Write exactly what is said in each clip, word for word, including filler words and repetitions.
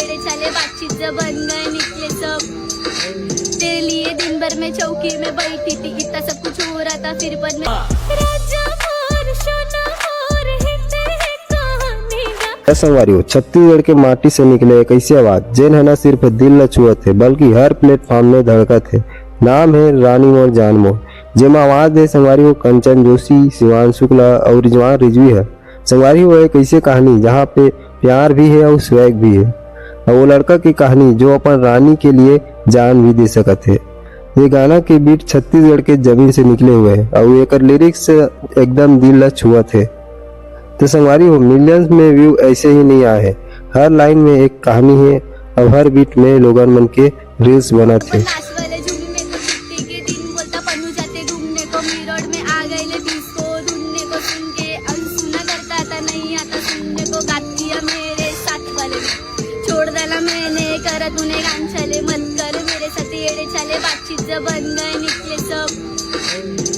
तेरे चले बातचीत जब बन गए निकले सब। तेरे लिए दिन भर मैं चौकी में बैठी थी, इतना सब कुछ हो रहा था, फिर पर मैं राजा मोर, सोना मोर, हिंदी है कहानी ना। ए संगवारी हो, छत्तीसगढ़ के माटी से निकले एक ऐसे आवाज, जेन ह न सिर्फ दिल ल छुअत हे, बल्कि हर प्लेटफॉर्म में धड़कत हे। नाम हे रानी मोर जान मोर, जेमा आवाज दे संगवारी हो कंचन जोशी, शिवान शुक्ला अउ रिजवान रिजवी ह। संगवारी हो, एक ऐसे कहानी, जहाँ पे प्यार भी हे अउ स्वैग भी हे, अउ वो लड़का की कहानी, जो अपन रानी के लिए जान भी दे सकत हे। ये गाना के बीट छत्तीसगढ़ के जमीन से निकले हुए हे, अउ एकर लिरिक्स एकदम दिल ला छुअत हे। तो संगवारी हो, मिलियंस में व्यू ऐसे ही नहीं आए हे। हर लाइन में एक कहानी हे, अउ हर बीट में लोगन मन के रील्स बनत हे। नाच वाले झूम में तो छुट्टी के दिन बोलता पन्नू जाते घूमने को, मी रोड में आ गए ले डिस्को ढूंढने को, सुन के अभी सुना करता था, नहीं आता सुनने को, बात किया मेरे साथ वाले ने। छोड़ डाला मैंने करा तूने गान चले, मत कर मेरे साथ येड़े चाले, बातचीत जब बन गए निकले सब।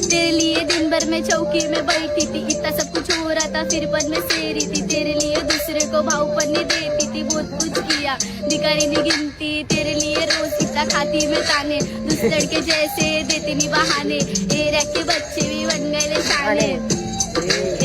तेरे लिए दिन भर मैं चौकी में बैठी थी, इतना सब कुछ हो रहा था, फिर पर मैं सह रही थी। तेरे लिए दूसरे को भाव पर नहीं देती थी, बहुत कुछ किया भिखारी ने गिनती। तेरे लिए रोज इतना खाती मैं ताने, दूसरे लड़के जैसे देती नहीं बहाने। ए रैक के बच्चे भी बन गए ले शाने,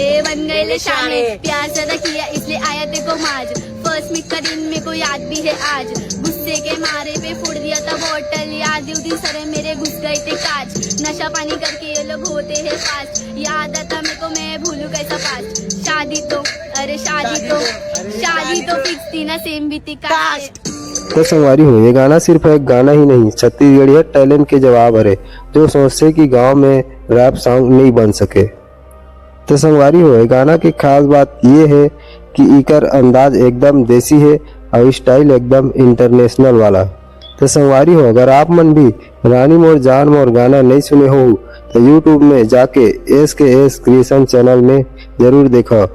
ए बन गए ले शाने। प्यार ज्यादा किया इसलिए आया देखो माज। फर्स्ट मीट का दिन मेरे को याद भी है आज, गुस्से के मारे पे फोड़ दिया था बॉटल। याद उठी सरे मेरे घुस गए थे कांच, नशा पानी करके ये लोग होते हैं फास्ट। याद आता मेरे को मैं भूलू कैसा पास्ट। शादी तो, अरे शादी तो, शादी तो फिक्स थी ना, सेम भी थी कास्ट। तो संगवारी हो, ये गाना सिर्फ एक गाना ही नहीं, छत्तीसगढ़िया टैलेंट के जवाब हरे, जो सोचते कि गांव में रैप सॉन्ग नहीं बन सके। तो संगवारी हो, ये गाना की खास बात ये है कि इकर अंदाज एकदम देसी है और स्टाइल एकदम इंटरनेशनल वाला। तो संगवारी हो, अगर आप मन भी रानी मोर जान मोर गाना नहीं सुने हो, तो यूट्यूब में जाके एस के एस क्रिएशन चैनल में जरूर देखो।